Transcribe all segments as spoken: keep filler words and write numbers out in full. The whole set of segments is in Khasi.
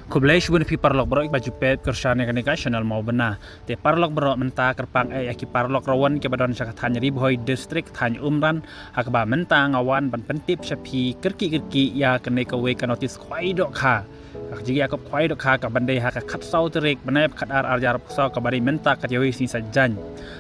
Khublei shibun phi paralok baroh kiba ju peit kyrshan ïa kane ka channel Mawbynna. Te paralok baroh, mynta kyrpang eh ïa ki paralok rawon kiba don sha ka thaiñ Ri Bhoi District, thaiñ Umran, ha kaba mynta nga wan ban pyntip sha phi kyrkieh kyrkieh ïa kane kawei ka notis khwai dohkha. Ka jingïakob khwai dohkha kaban dei ha ka khatsaw tarik bnai ba khatar arhajar arphew saw kaba dei mynta ka jingïakob sngi Saitjaiñ.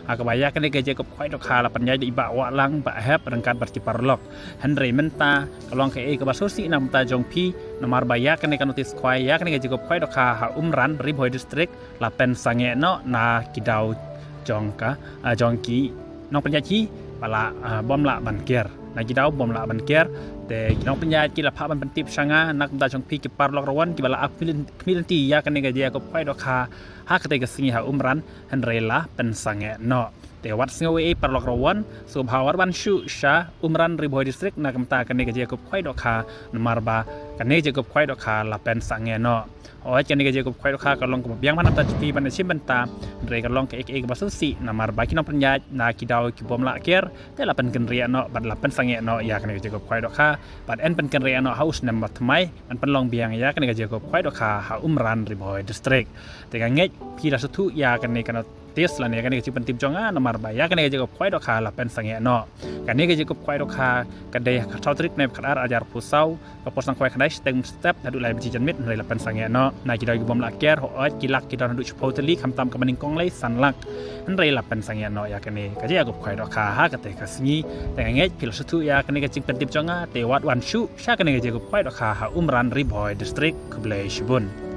Ha kaba ïa kane ka jingïakob khwai dohkha la pynïaid da i Bah Wahlang Bah Hep ryngkat bad ki paralok. Hynrei mynta ka long kaei kaba sngewsih na ka bynta jong phi, namar ba ïa kane ka notis khwai, ïa kane ka jingïakob khwai dohkha ha Umran, Ri Bhoi District, la pynsangeh noh na ki daw jong ka, ah, jong ki nongpynïaid hi ba la, ah, bym lah ban ker. Na ki daw bym lah ban ker, te ki nongpynïaid ki la phah ban pyntip sha nga na ka bynta jong phi ki paralok rawon kiba la ap khmih lynti ïa kane ka jingïakob khwai dohkha ha katei ka sngi ha Umran, hynrei la pynsangeh noh. Te wat sngew ei ei paralok rawon, sngewbha wat wan shuh sha Umran, Ri Bhoi District na ka bynta kane ka jingïakob khwai dohkha, namar ba kane ka jingïakob khwai dohkha la pynsangeh noh. Hooid, kane ka jingïakob khwai dohkha ka long kaba biang bha na ka bynta jong phi ban ïashim bynta, hynrei ka long kaei kaei kaba sngewsih namar ba ki nongpynïaid na ki daw ki bym lah ker, te la pynkynriah noh bad la pynsangeh noh ïa kane ka jingïakob khwai dohkha. Bad yn pynkynriah noh ha u snem ba thymmai ban pynlong biang ïa kane ka jingïakob khwai dohkha ha Umran, Ri Bhoi District. Te nga ngeit phi la sngewthuh ïa kane ka notis lane ïa kane ka jingpyntip jong nga, namar ba ïa kane ka jingïakob khwai dohkha la pynsangeh noh. Kane ka jingïakob khwai dohkha ka dei ha ka khatsaw tarik bnai ba khatar arhajar arphew saw, ka por sngewkhwai khyndai shiteng mynstep haduh lai baji janmiet, hynrei la pynsangeh noh. Na ki daw ki bym lah ker, hooid, ki lak ki don haduh shiphew tylli, khamtam kaba nyngkong lei san lak, hynrei la pynsangeh noh ïa kane ka jingïakob khwai dohkha ha katei ka sngi. Te nga ngeit phi la sngewthuh ïa kane ka jingpyntip jong nga, te wat wan shuh sha kane ka jingïakob khwai dohkha ha Umran, Ri Bhoi District. Khublei shibun.